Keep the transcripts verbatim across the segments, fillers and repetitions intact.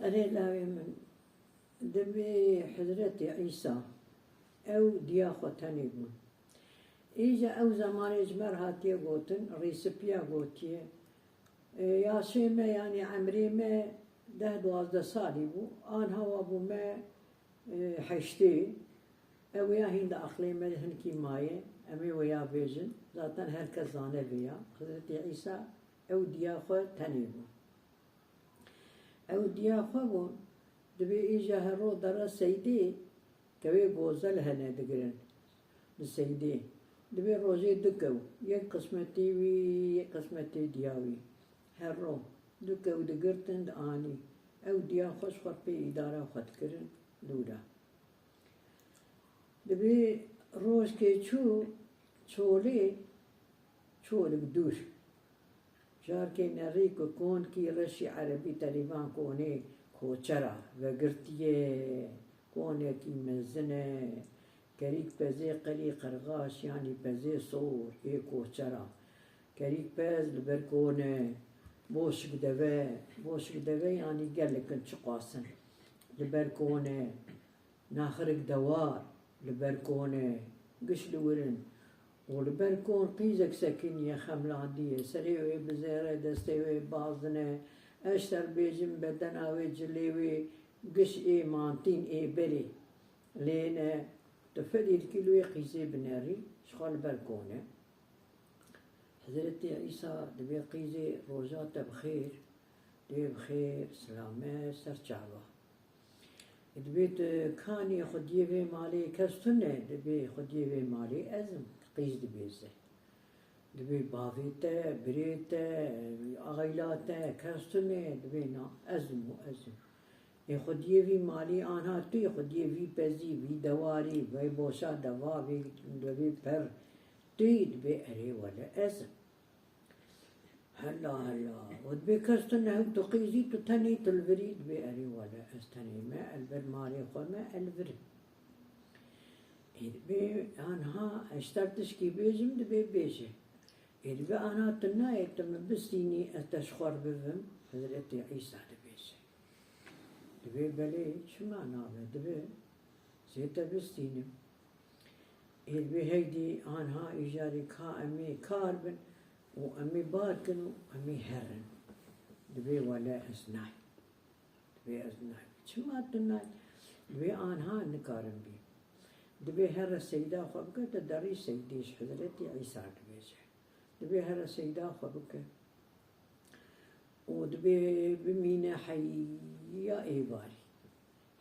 Erê lawê min, dibê Hezretî Îsa ew diya xwe tenê bû. Îja ew zemanê ji me re hatiye gotin, rîsipiya gotiye, e, yaşê me, yanî emrê me deh duwazdeh salî bû, anha wa bû me, e, heştê. Ew ya hîn di aqlê me de hinkî maye, em ê wêya bêjin. Zaten her kes zane vêya. Hezretî Îsa ew diya xwe tenê bû. Ew diya xwe bû, dibê îja her ro dere seydê, kewê gozel hene digirin li seydê. Dibê rojê du kew, yek qismetê wî, yek qismetê diya wî. Her ro du kew digirtin, dianî. Ew diya xwe ji xwe pê îdara xwe dikirin dûra. Dibê rojkê çû çolê, çolik dûr. Jarkê nerî ku konkî reşî erebî terîvan konê koçera vegirtiye, konekî mezin e, kerîk pezê qirî qirxaş, yanî pezê sor ê koçera. Kerîk pez li ber kon e, boşik deve, boşik deve yanî gelek in çiqas in. Li ber kon e, naxirik dewar li ber kon e, giş li wir in. Û li ber kon qîzek sekiniye, xemlandiye, serê wê bizêr e, destê wê bazin e, ez ji te re bêjim bedena wê, cilê wê, giş ê mantîn ê berê lê ne, tu fedî dikî li wê qîzê binerî, ji xwe li ber kon e. Hezretî Îsa dibê qîzê roja te bi xêr, dibê bi xêr, silamet, ser çava. Dibê tu kanî xwediyê vê malê kes tune, dibê xwediyê vê malê ez im, qîz dibêze. Dibê bavê te, birê te, axayla te, kes tune, dibê na, ez im û ez im. Ê xwediyê vî malî anha tu yî, xwediyê vî pezî, vî dewarî, vê boşa deva, vê, vê per tu yî, dibê erê wele ez im. Hela hela. Û dibê kes tu ne, tu qîzî, tu tenê, tu li vir î, dibê erê wele ez tenê me, ez li ber malê xwe me, ez li vir im. Ê dibê anha ez ji te re tişkî bêjim, dibê bêje. Ê dibê anha tu nayê tu min bistînî ez te ji xwe re bibim, Hezretî Îsa dibêje. Dibê belê, çima nabe? Dibê zê te bistînim. Ê dibê heydî anha îcarê ka em ê kar bin û em ê bar kin û em ê herin. Dibê wele ez nayêm. Dibê ez nayêm. Çima tu nayê? Dibê anha nikarim bî. Dibê here seyda xwe bike, tu derî seydê ji Hezretî Îsa dibêje. Dibê here seyda xwe bike. Û dibê bimîne heya êvarî.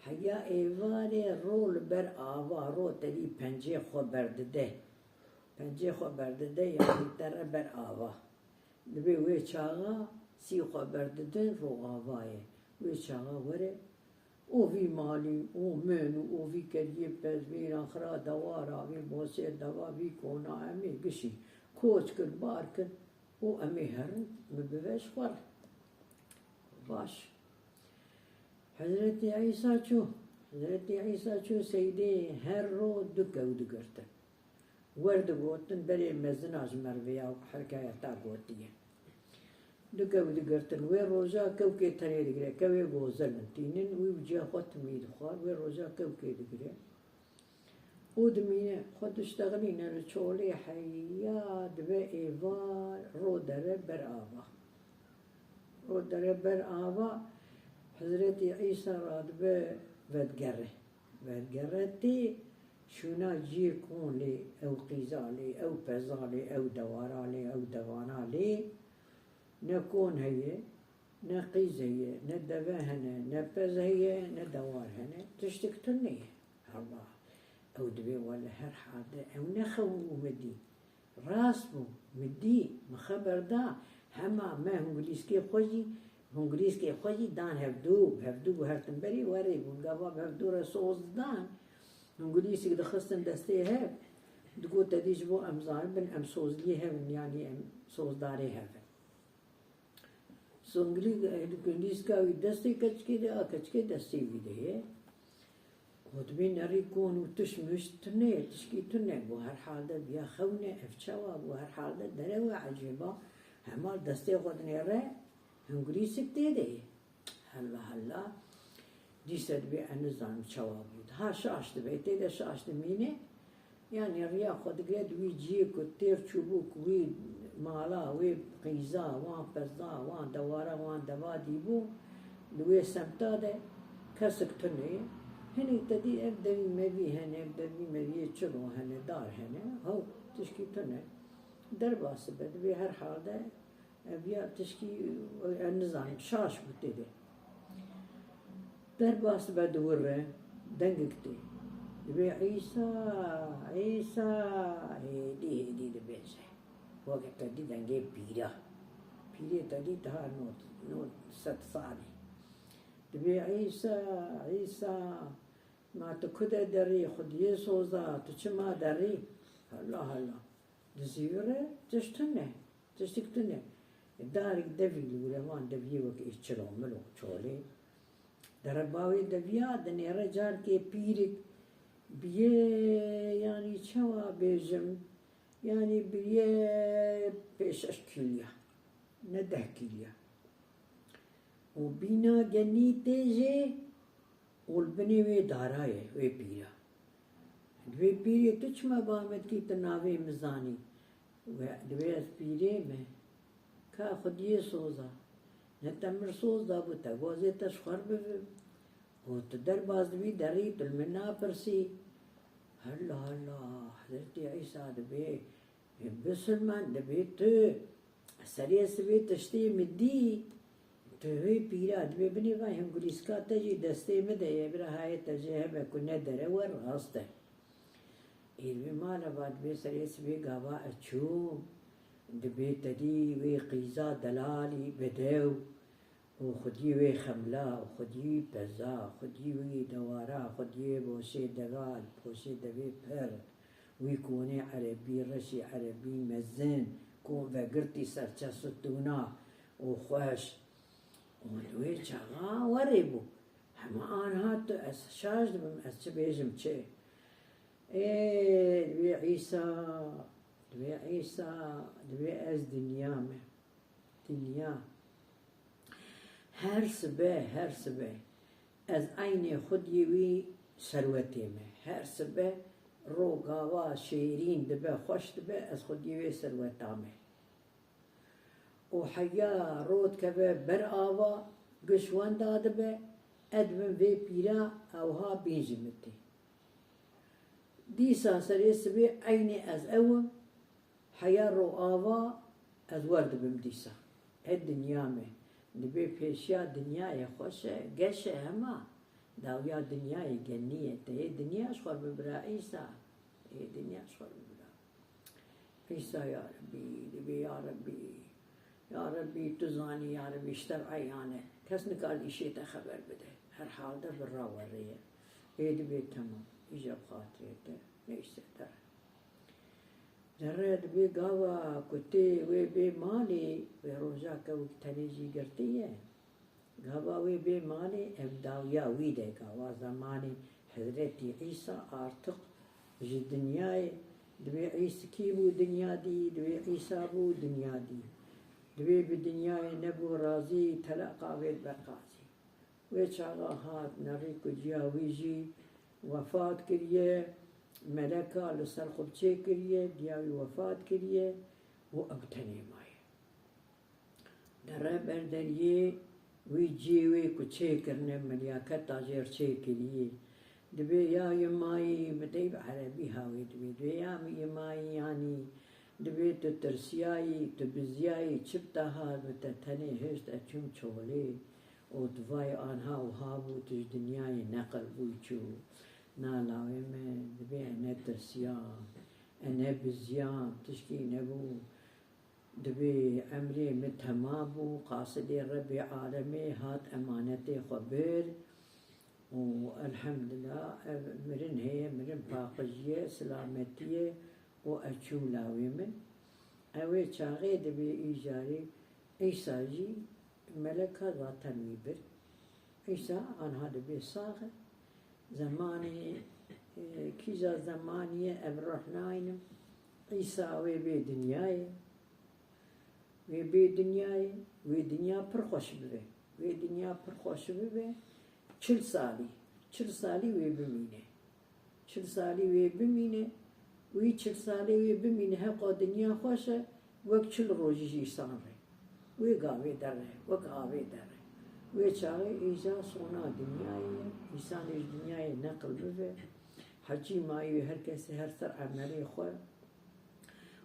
Heya êvarê ro li ber ava, ro tevî pencê xwe berdide. Pencê xwe berdide, yanî te re ber ava. Dibê wê çaxa sî xwe berdidin, ro ava ye. Wê çaxa were, û vî malî, û min, û vî keriyê pez, vî naxira dewara, vî bosê deva, vî kona em ê gişî koç kin, bar kin û em ê herin, min bive ji xwe re. Baş. Hezretî Îsa çû. Hezretî Îsa çû seydê her ro du kew digirtin. Wer digotin, berê mezina ji me re vêya hikayeta gotiye. Du kew digirtin. Wê roja kewkê tenê digire. Kewê gozel in. Tînin wî bi ciya xwe timî dixwar. Wê roja kewkê digire. Û dimîne. Xwe diştexilîne li çolê heya dibe êvar, ro dere ber ava. Ro dere ber ava, Hezretî Îsa radibe vedigere. Vedigere tê şûna ciyê kon lê, ew qîza lê, ew peza lê, ew dewara lê, ew devana lê, ne kon heye, ne qîz heye, ne deve hene, ne pez heye, ne dewar hene. Tiştik tune ye. Allah. Ew dibê wele her hal de ew ne xew û min dî. Rast bû, min dî, min xeber da, hema me hingulîskê xwe jî, hingulîskê xwe jî dan hevdû, hevdû bû her tim berî werê bûn, gava bi hevdû re soz didan, hingulîsik dixistin destê hev, digot, te dî ji bo em zanibin, em sozliyê hev in, yanî em sozdarê hev in. Songilî, e, li gundîska wî destê keçikê de, a keçikê destê wî de ye. Got, dibê nerî kon û tişt mişt tune, tişkî tune. Got, her hal de biya xewne, ev çawa? Got, her hal de derew e, ecêba. Hema destê xwe dinêre, hingurîsik tê de ye. Hella hella. Dîse dibê ez nizanim çawa bû. Ha şaş dibe, tê de şaş dimîne. Yanî riya xwe digire di wî ciyê ku têr çûbû, ku wî mala, wê qîza, wan peza, wan dewara, wan deva dîbû, di wê semta de kesik tune ye. Hinî te dî ev devî mevî hene, ev devî meviyê çilo hene, dar hene, hew tişkî tune. Derbas dibe, dibê her hal de ev ya tişkî, ez nizanim, şaş bû tê de. Derbas dibe diwire, dengek tê. Dibê Îsa, Îsa, hêdî hêdî dibêje. Weke te dî dengê pîra. Pîrê te dî daha nod, nod sed salî. Dibê Îsa, Îsa, ma tu ku de derî, Xwediyê soza, tu çima derî? Hela hela. Dizîvire, tişt tune. Tiştik tune. Darek devî li wir e, van deviyê wek ê çilo milo çolê. Dere bawê deviya, dinêre carkê pîrik biyê, yanî çawa bêjim, yanî biyê pêşeş kîliya, ne deh kîliya. Û bîna genî tê jê û li binê wê dara ye, wê pîra. Dibê pîrê, tu çima ba min dikî, tu navê min zanî? We dibê ez pîrê me. Ka Xwediyê soza. Ne te min soz dabû, te got ez ê te ji xwe re bibim. Û tu derbas dibî derî, tu li min napirsî. Hela hela, Hezretî Îsa dibê, Bisilmen, dibê tu serê sibê tiştê min dî, tu wê pîra, dibê binê va hingurîska te jî destê min de ye, bira hayê te jê hebe ku nedere we rast e. Ê dibê mala va dibê serê sibê gava ez çûm, dibê te dî wê qîza delalî bedew, û xwedî wê xemla, û xwedî peza, xwedî wî dewara, xwedî wê boşê degal, boşê devê pir, wî konê erebî, reşî erebî mezin, kon vegirtî serçe stûna û xweş. Û li wê çaxa werê bû. Hema anha tu ez şaş dibim, ez çi bêjim çi? Ê, dibê Îsa, dibê Îsa, dibê ez dinya me. Dinya. Her sibe, her sibe ez eynê xwediyê wî serwetê me. Her sibe ro gava şêrîn dibe, xweş dibe, ez xwediyê wê serweta me. Û heya ro dikeve ber ava, giş wenda dibe, ez dibim vê pîra, ewha bîn ji min tê. Dîsa serê sibê eynê ez ew im, heya ro ava ez wer dibim dîsa. Ê dinya me. Dibê pêşiya dinyayê xweş e, geş e hema. Dawiya dinyayê genî ye. Te yê dinya ji xwe bibira Îsa. Ê dinya ji xwe bibira. Îsa ya Rebî, dibê ya Rebî. Ya Rebî, tu zanî, ya Rebî, ji te re eyan e. Kes nikare îşê te xeber bide. Her hal de birra werê ye. Ê dibê temam. Îja bi xatirê te. Neyse, dere. Dere dibê gava ku tê wê bê malê, wê roja kewik tenê jî girtî ye. Gava wê bê malê, ev dawiya wî de, gava zemanê Hezretî Îsa artiq ji dinyayê, dibê Îs-, kî bû dinya dî, dibê Îsa bû dinya dî. Dibê bi dinyayê nebû razî, teleqa wê dibe qazî. Wê çaxa hat nerî ku ciya wî jî wefat kiriye, meleka li ser xwe çêkiriye, diya wî wefat kiriye û ew tenê maye. Dere ber deriyê wî cihê wê ku çêkirine, melyaketa jê re çêkiriyê. Dibê ya yimayî, bi teyb erebî ha wê dibê. Dibê ya yimayî, yanî dibê tu tirsiyayî, tu biziyayî, çi bi te hat, bi te tenê hişt, ez çûm çolê. Û tu vayê anha wiha bû, tu ji dinyayê neqil bûyî çû. Na lawê min, dibê ez netirsiyam, ez nebiziyam, tişkî nebû. Dibê emrê min temam bû, qasidê Rebbê alemê hat emanetê xwe bir û elhemdulillah ev mirin heye, mirin paqijî ye, silametî ye û ez çûm lawê min. Ew ê çaxê dibê îcarê Îsa jî meleka zaten wî bir. Îsa anha dibê sax e. Zemanê, e, kîja zemanî ye, ev ruh naynim. Îsa wê bê dinyayê. Wê bê dinyayê, wê dinya pir xweş bibe. Wê dinya pir xweş bibe. Çil salî, çil salî wê bimîne. Çil salî wê bimîne, wî çil salê wê bimîne, heqa dinya xweş e, wek çil rojî ji îsan re. Wê gavê dere, wek avê dere. Wê çaxê îja sona dinyayê ye, îsanê ji dinyayê neqil bibe. Hecî mayî wê her kesê her ser emelê xwe.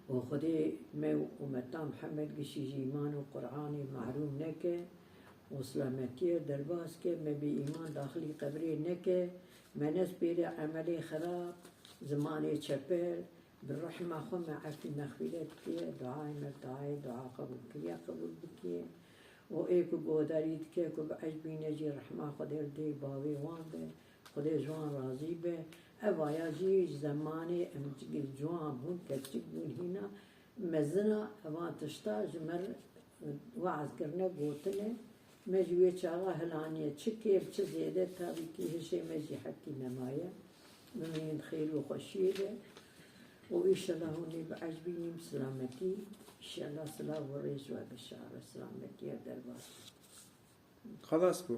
Û Xwedê me û ummeta Mihemed gişî ji îman û Qur'anê mehrûm neke û silametiyê derbas ke, me bê îman daxilî qebrê neke, me nespêre emelê xerab, zimanê çepel, bi rehma xwe me efî mexfîret kiriye, duayê me bi duayê dua qebûl kiriye, qebûl bikiye. Û ê ku guhdarî dike, ku bi ecbî ne jî rehma Xwedê li dê bavê wan be, Xwedê ji wan razî be. Ev aya jî ji zemanê em ciwan bûn, keçik bûn hîna mezin a, evan tişta ji me re weaz kirine, gotine. Me ji wê çaxa hilaniye, çi kêf, çi zêde, tabî kî hişê me jî hetî nemaye. Bimînin di xêr û xweşiyê de. Û înşellah hûn ê biecbînin bi silametî. Înşellah silav û rêz we bişare, silametiye derbas. Xelas bû.